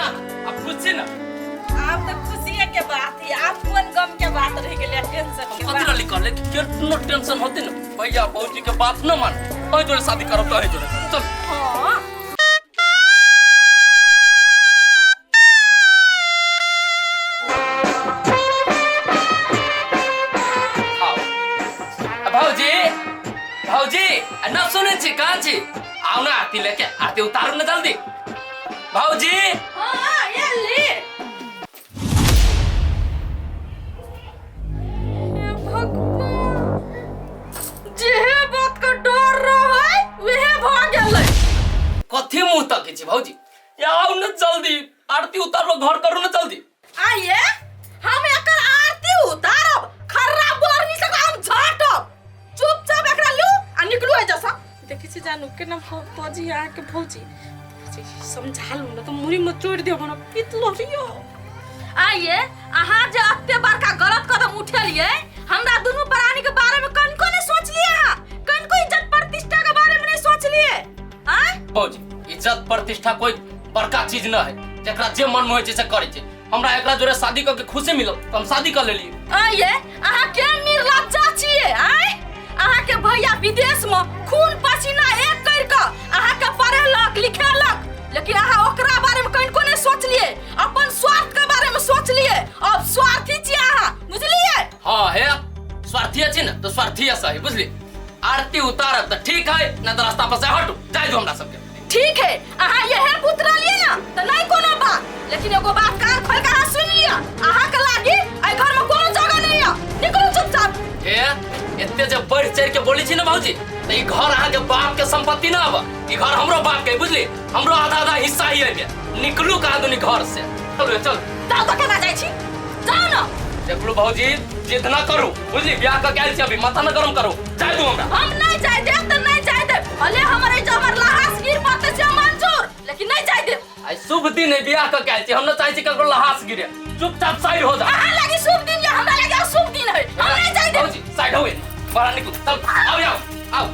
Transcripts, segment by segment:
आब खुश छी ना? आब तऽ खुशिये के बात है, आब कोन गम के बात रहि गेलै, टेंशन के कथी बात। रहली कहले कि केतनो टेंशन होते ना, भैया भौजी के बात न मान, अहीं जोड़े शादी करब तऽ अहीं जोड़े करब। चल। हाँ। आओ। आ भौजी, भौजी, आ न सुनै छी, कहाँ छी? आउ ना आरती लेके, आरती उतारू ना जल्दी। भौजी। हाँ, एली। हे भगवान, जेहे बात के डर रहै उहे भ गेलै। कथी मुंह तकै छी भौजी? या आउ ना जल्दी, आरती उतारू, घर करू ना जल्दी। आइए हम एकर आरती उतारब, खर्रा बोरनी से हम झाटब। चुपचाप एकरा लू आ निकलू एजा से। देखै छी जानू केना भौजी अहाँके भौजी समझा लू ना तो मुड़ी में चोर देब ना पीत लोरियो। आइए अहाँ जे अत्ते बड़का गलत कदम उठेलिए, हमरा दुनू प्राणी के बारे में कनको नहीं सोचलिए अहाँ, कनको इज्जत प्रतिष्ठा के बारे में नहीं सोचलिए। आय भौजी, इज्जत प्रतिष्ठा कोई बड़का चीज न है, जेकरा जे मन में होइ छै से करै छै। हमरा एकरा जोड़े शादी करके खुशी मिलल तऽ हम शादी कर लेलिए। आइए अहाँ के निर्लज्जा छिए। आय अहाँ के भैया विदेश में खून पसीना एक कर के अहाँ के पढ़ेलक लिखेलक, लेकिन अहाँ ओकरा बारे में कनको नहीं सोचलिए, अपन स्वार्थ के बारे में सोचलिए। अब स्वार्थी छिए अहाँ, बुझलिए? हाँ हे, स्वार्थी छी ना तो स्वार्थी सही, बुझली? आरती उतारब तऽ ठीक है, ना तऽ रास्ता पर से हटू, जाय दो हमरा सबके। ठीक है, अहाँ यहे पुत्र लिए ना तो नहीं कोनो बात, लेकिन एगो बात कान खोल के अहाँ सुन लिया, अहाँ के लागी एहि घर में कोनो जगह नहीं है, निकलू चुपचाप। हे, एते जे बढ़ चढ़ के बोली छी ना भौजी, त ई घर अहाँ के बाप के संपत्ति ना अब, ई घर हमरो बाप के, बुझली? हमरो आधा आधा हिस्सा ही एमे। निकलू कहाँ दुनी घर से, चलू चल। जाओ तो केना जाइ छी, जाओ ना। देखलू भौजी, जिद ना करू, बुझली? ब्याह क के आयल छी अभी, माथा ना गरम करू, जाय दू हमरा। हम नहीं जाय देब त नहीं जाय देब, भले हमर ई हमर लहास गिर पड़ते से मंजूर, लेकिन नहीं जाय देब। आइ शुभ दिन है, ब्याह क के आयल छी, हम ना चाहै छी ककरो लहास गिरे, चुपचाप साइड हो जा। अहाँ लागी शुभ दिन या हमरा लागी अशुभ दिन है, हम नहीं जाय देब। भौजी साइड हो, बड़ा निकलू, चल आओ आओ आओ।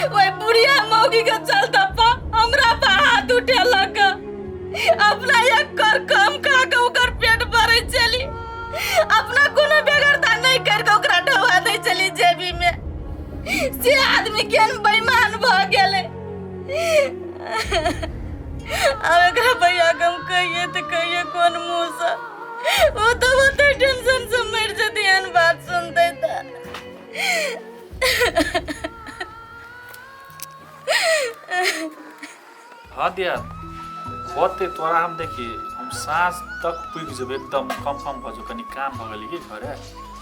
ओए बुढ़िया मौगी के चलता पा हमरा पा हाथ उठे लग, अपना एक कर कम खा के ओकर पेट भरे चली, अपना कोनो बेगरता नहीं कर के ओकरा ढोआ दे चली जेबी में, से आदमी केहन बेईमान भ गेलै। अब एकरा भैया के हम कहिए तो कहिए कोन मुंह से, वो तो बहुते टेंशन से मर जती एहन बात सुनते त। हाँ दिया होते तोरा हम देखी, हम साँझ तक पुग जेबै, एकदम कंफर्म भऽ जो, कनी काम भऽ गेलै कि घरे,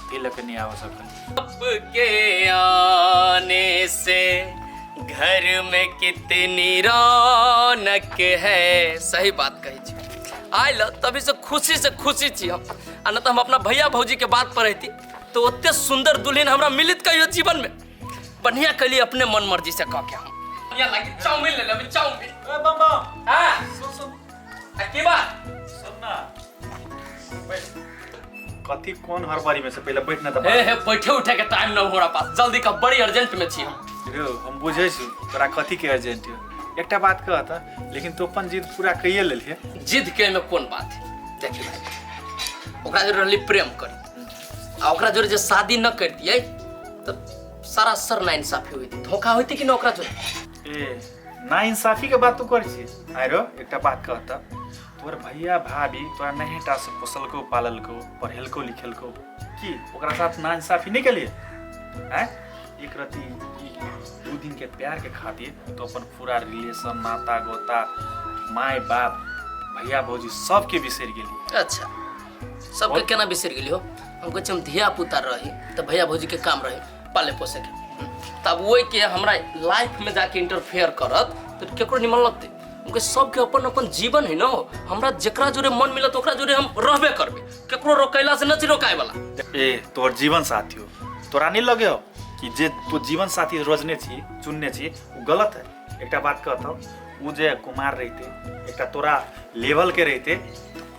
ताहि लऽ कऽ नहि आबऽ सकल। आपके आने से घर में कितनी रौनक है। सही बात कहै छी, आयल तभी से खुशी से खुशी छी हम, आ न तऽ हम अपना भैया भौजी के बात पर रहती तो ओते सुंदर दुल्हन हमरा मिलित कहियो जीवन में। बढ़िया कैली अपने मन मर्जी से कह के हम बढ़िया लागी। चाउमीन ले लेबै, चाउमीन। ए बम बम। हाँ। सुन सुन। आ की बात? सुन ना, बैठ। कथी कोन हड़बड़ी में से पहले बैठ ना तऽ। हे हे, बैठे उठे के टाइम न हमरा पास, जल्दी का, बड़ी अर्जेंट में छी हम। रो हम बुझै छी तोरा कथी के अर्जेंट है, एकटा बात कह तऽ, लेकिन तू अपन जिद पूरा कइए लेलही। जिद के में कोन बात है? देखी भाई, ओकरा जोरे रहली प्रेम करी आ ओकरा जोरे जे शादी न करतियै तऽ सारा सर ना इंसाफी होती, धोखा होती कि न ओकरा जोरे। ए ना इंसाफी के बात तू करै छी। आरो एकटा बात कह तऽ, तोहर भैया भाभी तोरा नहीं टा से पोसलको पाललको पढ़ेलको लिखेलको, की ओकरा साथ ना इंसाफी नहीं केलिए? हैं, एक रति ई 2 दिन के प्यार के खातिर तो अपन पूरा रिलेशन नाता गोता माय बाप भैया भौजी सबके बिसरि गेली। अच्छा, सबके केना बिसरि गेली हो? हम कहै छी हम धिया पुता रही तऽ भैया भौजी के काम रहे पाले पोसे के, तब ओहि के हमरा लाइफ में जाके इंटरफेयर करत तऽ केकरो निमन लगतै? उनके सबके अपन अपन जीवन है ना, हमरा जेकरा जोरे मन मिलत ओकरा जोरे हम रहबे करबे, केकरो रोकैला से न छी रोकाए वाला। ए तोहर जीवन साथी हो, तोरा नहीं लगे हो कि जे तू जीवन साथी रोजने छी चुनने छी वो गलत है? एकटा बात कहता हूँ, वो जे कुमार रहते एकटा तोरा लेवल के रहते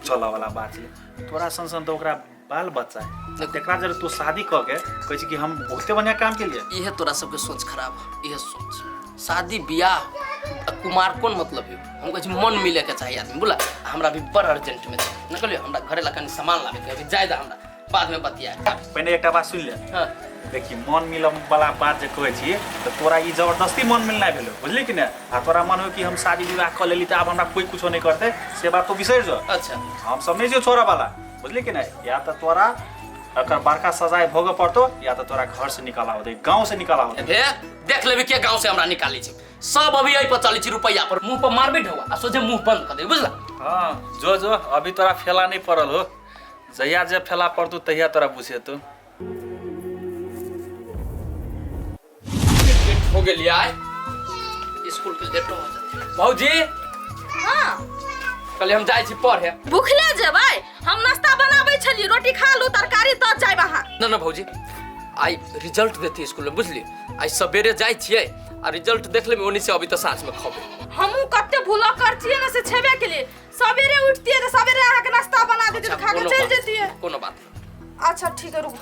चलऽ वाला बात छलै, तोरा सन सन तऽ ओकरा बाल बच्चा है, तेकरा जरे तू शादी कऽ के कहै छी कि हम बहुते बढ़िया काम केलिए। इहे तोरा सबके सोच खराब है, इहे सोच। शादी बियाह आ कुमार कोन मतलब है? हम कहै छी मन मिले के चाहिए आदमी, बोला हमरा भी बड़ अर्जेंट में छै, न कहलियो हमरा घरे ला कनी सामान लाबे के, अभी जाय दा हमरा, बाद में बतियाए। पहिने एकटा बात सुनि ले। हाँ। देखी मन मिलम वाला बात जे कहै छी तऽ तोरा ई जबरदस्ती मन मिलनाइ भेलो, बुझली कि नहि? आ तोरा मन हो कि हम शादी विवाह कऽ लेली तऽ आब हमरा कोई कुछो नहि करतै, से बात तो बिसरि जो। अच्छा। हम सब नहि छियौ छोड़ऽ वाला, बुझली कि नहि? या तऽ तोरा एकर बड़का सजाय भोगऽ पड़तौ या तऽ तोरा घर से निकाला होतै, गाँव से निकाला होतै। भे देख लेबी के गाँव से हमरा निकालै छै सब। अभी एहि पर चलै छी रुपैआ पर, मुँह पर मारबी ढौआ आ सोझे मुँह बंद कऽ देबी, बुझला? हाँ जो जो, अभी तोरा फेला नहि पड़ल हो, जहिया जे फेला पड़तौ तहिया तोरा बुझेतौ। लेट हो गेलियै आइ, स्कूल के लेट हो जेतै। भौजी। हाँ। कहलियै हम जाइ छी पढ़े। भूखले जेबै? हम नाश्ता बनाबै छलियै, रोटी खा लू तरकारी तब जायब अहाँ। ना ना भौजी, आइ रिजल्ट देती स्कूल में, बुझली? आइ सवेरे जाइ छियै आ रिजल्ट देख लेबै, ओनी से अभी तऽ साँझ में खबै। हमहूँ कते भूला कर छियै ने, से छेबे के लिए सवेरे उठतियै तऽ सवेरे अहाँके नाश्ता बना देतियै तऽ खा के कोनो चलि बात- जैतियै। कोनो बात नहीं। अच्छा ठीक है, रुकू,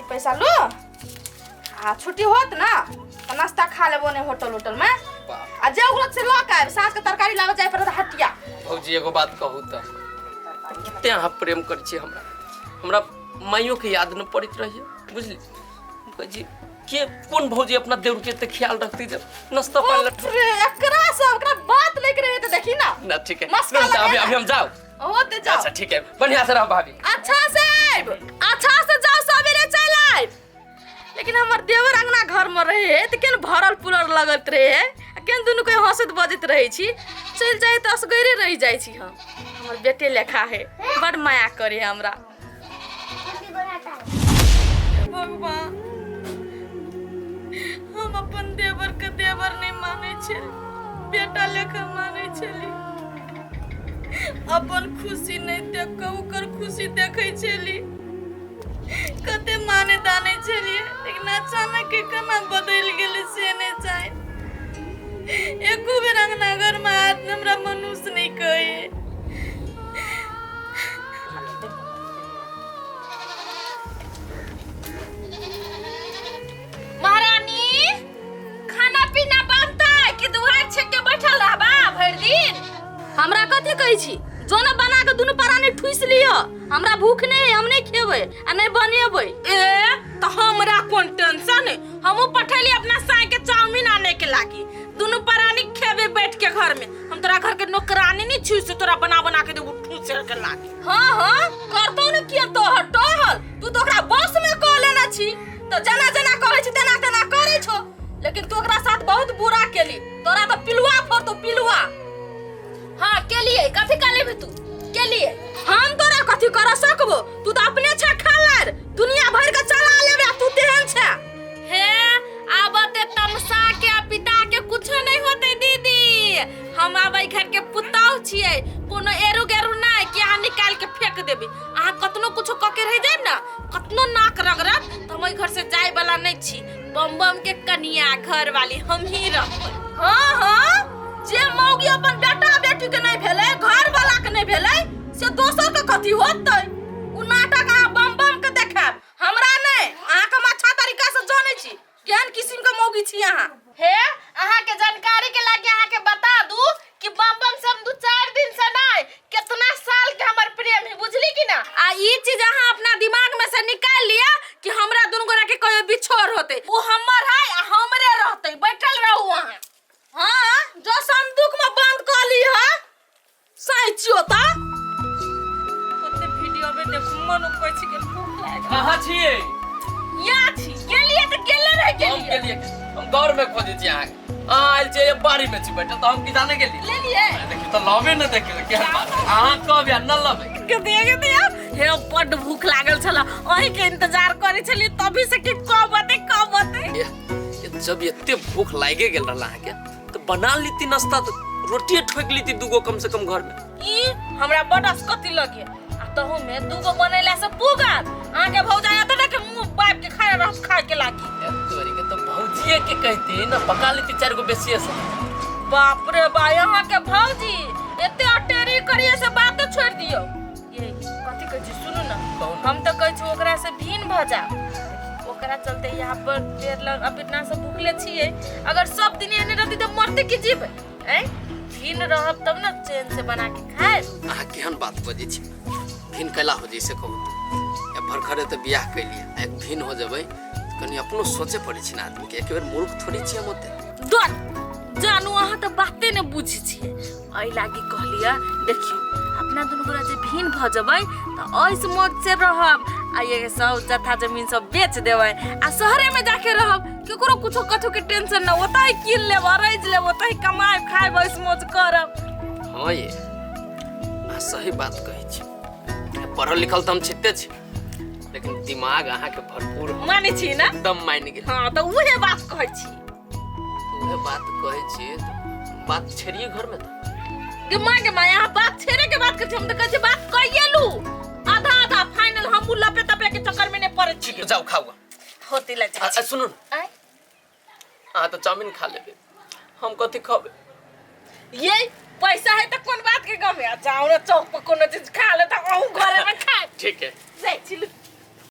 ई पैसा लो आ छुट्टी होत ना तऽ नाश्ता खा लेबो ने होटल उटल में। बाप। आ जे उगरत से लऽ के आयब, साँझ के तरकारी लाबऽ जाय पड़त हटिया। भौजी एगो बात कहू तऽ, कते अहाँ प्रेम करै छियै हमरा, हमरा माइयो के याद न पड़ैत रहैए, बुझली? हम कहै छी के कोन भौजी अपना देउर के एते ख्याल रखती जब नाश्ता पानी बाप रे, एकरा सब एकरा बात लेके रहे तऽ देखी ना। ना ठीक है। मस्का ना, तऽ अभी लगे अभी हम जाओ। हो ते जाओ। अच्छा ठीक है, बढ़िया से रह भाभी। अच्छा से आइब, अच्छा से जाओ, सवेरे चल आइब। लेकिन हमर देवर अंगना घर में रहे तऽ केहन भरल पुरल लगैत रहे आ केहन दुनू कोई हंसैत बजैत रहै छी। चलि जाइ तऽ असगरे रहि जाइ छी हम। हमर बेटे लेखा है, बड़ माया करे है हमरा। भगवान, हम अपन देवर के देवर नहीं मानै छली, बेटा लेखा मानै छली। अपन खुशी नहीं देख के ओकर खुशी देखै छली, कते माने दाने छलियै, लेकिन अचानक के केना बदलि गेलै से नहीं चाहे। एको बेर अंगना घर में आदमी हमरा मनुष्य नहीं कहे। महारानी, खाना पीना बनतै कि दुआर छेक के बैठल रहबा भरि दिन? हमरा कथी कहै छी? जो ने बना के दुनू प्राणी ठूस लिअ, हमरा भूख नहीं है, हम नहीं खेबै आ नहीं बनेबै। ए तो हमरा कोन टेंशन है, हमहू पठैली अपना साय के चाउमीन आने के लागी, दुनू प्राणी खेबे बैठ के घर में। हम तोरा घर के नौकरानी नहीं छी से तोरा बना बना के देबू ठूस के लागी। हाँ हाँ करतौ ने किया तोहर टहल, तू तो ओकरा बस में कह लेने छी तो जना जना कहै छी तेना तेना करै छो, लेकिन तू ओकरा साथ बहुत बुरा केली, तोरा तो पिलुआ फोड़तो पिलुआ। हाँ केलिए, कथी कर लेबी तू? केलिए हम तोरा कथी कर सकबो? तू तो अपने छे खलार, दुनिया भर के चला लेबे आ तू तेहन छे। हे आब ते तमसा के आ पिता के कुछो नहीं होते दीदी, हम आबै घर के पुतहु छियै, कोनो एरू गेरू नहीं कि अहाँ निकाल के फेंक देबी। अहाँ कतनो कुछो कऽ के रहि जायब ना, कतनो नाक रगड़ब तऽ हम ओहि घर से जाय वाला नहीं छी। बम बम के कनिया घर वाली हम ही रहबै। हाँ हाँ, जे मौगी अपन बेटा बेटी के नहीं भेलै, घर वाला के नहीं भेलै, से दोसर के कथी होतै? उ नाटक अहाँ बम बम के देखायब, हमरा नहीं। अहाँके हम अच्छा तरीका से जानै छी केहन किसिम के मौगी छी अहाँ। हे अहाँ के जानकारी के लागे अहाँ के बता दू कि बम बम से हम 2-4 दिन से नहीं कितना साल के हमर प्रेम है, बुझली कि ना? आ ई चीज अहाँ अपना दिमाग में से निकाल लिया कि हमरा दुनू गोरा के कहियो बिछोड़ होते, वो हमर है आ हमरे रहते, बैठल रहू अहाँ। हाँ जो संदूक में बंद कर ली है सैचियो ता ओते वीडियो में देखू मन कहै छी कि भूख लागल। कहाँ छियै? या छी गेलियै तऽ गेले रहि हम गेलियै। गेलियै, हम गौर में खोजै छी अहाँके, अहाँ आयल छियै बाड़ी में छी बैठल, तऽ हम की जाने गेलियै? लेलियै। देखियौ तऽ लबे ने देखियौ केहन बात, अहाँ कहब या न लबै। के दिया के दिया, हे बड्ड भूख लागल छल, अहीं के इंतजार करै छलियै तभी से कि कब अतै कब अतै। जब एते भूख लागे गेल रहल अहाँके तऽ बना लीती नाश्ता, तऽ रोटिए ठोकि लीती दूगो कम से कम घर में। ई हमरा बड्ड असकति लगे आ तहू में दूगो बनेला से पुगत, अहाँ के भौजाई एते ने के मुंह बाप के खाए रह खाए के लागी। तोरी के तो भौजिए के कहती ना, पका लेती 4 गो बेसिए से। बाप रे बा, यहाँ के भौजी एते अटेरी करिए से बात छोड़ दियो। ये कथी कहै छी सुनू ने। कहू ने। हम तऽ कहै छी ओकरा से भिन्न भऽ जाउ। ओकरा चलते यहाँ पर देर लग अब इतना सब भूखले छियै, अगर सब दिन एहने रहती तऽ मरते की जीबै? ऐं भिन्न रहब तब ने चैन से बना के खाएब। अहाँ केहन बात बजै छी? भिन्न कैला हो जैसे कहू तऽ भरखरे तऽ बियाह कैलियै, एक भिन्न हो जेबै तऽ कनि अपनो सोचे पड़ै छै ने आदमीके। एक बेर मूर्ख थोड़ी छियै हम ओते। दर जानू, अहाँ तऽ बाते ने बुझै छियै। एहि लागी कहलियै, देखियौ अपना दुनू गोरा जे भिन्न भऽ जेबै तऽ ऐस मौज से रहब आ ये सब जथा जमीन सब बेच देबै आ शहरे में जाके रहब। केकरो कुछो कथो के टेंशन न, ओतहि कीन लेब, अरैज लेब, ओतहि कमायब खायब, ऐस मौज करब। हाँ ये अहाँ सही बात कहै छी। पढ़ल लिखल तऽ हम छिते छी, लेकिन दिमाग अहाँके भरपूर है। मानै छी ने? एकदम मानि गेल। हाँ तऽ उहे बात कहै छी। उहे बात कहै छी तऽ बात छेड़िए घरमे तऽ। गे माँ, गे माँ, यहाँ बात छेड़े के बात करै छी? हम तऽ कहै छी बात कहिए लू आधा आधा फाइनल। हम लपे तपे के चक्कर में नहीं पड़ै छी। जाउ खाउ। होती ला आ, आ, सुनू ने। आय? अहाँ तऽ चाउमिन खा लेबै, हम कथी खबै? ये पैसा है तऽ कोन बात के गम है? जाओ ना चौक पर कोनो चीज खा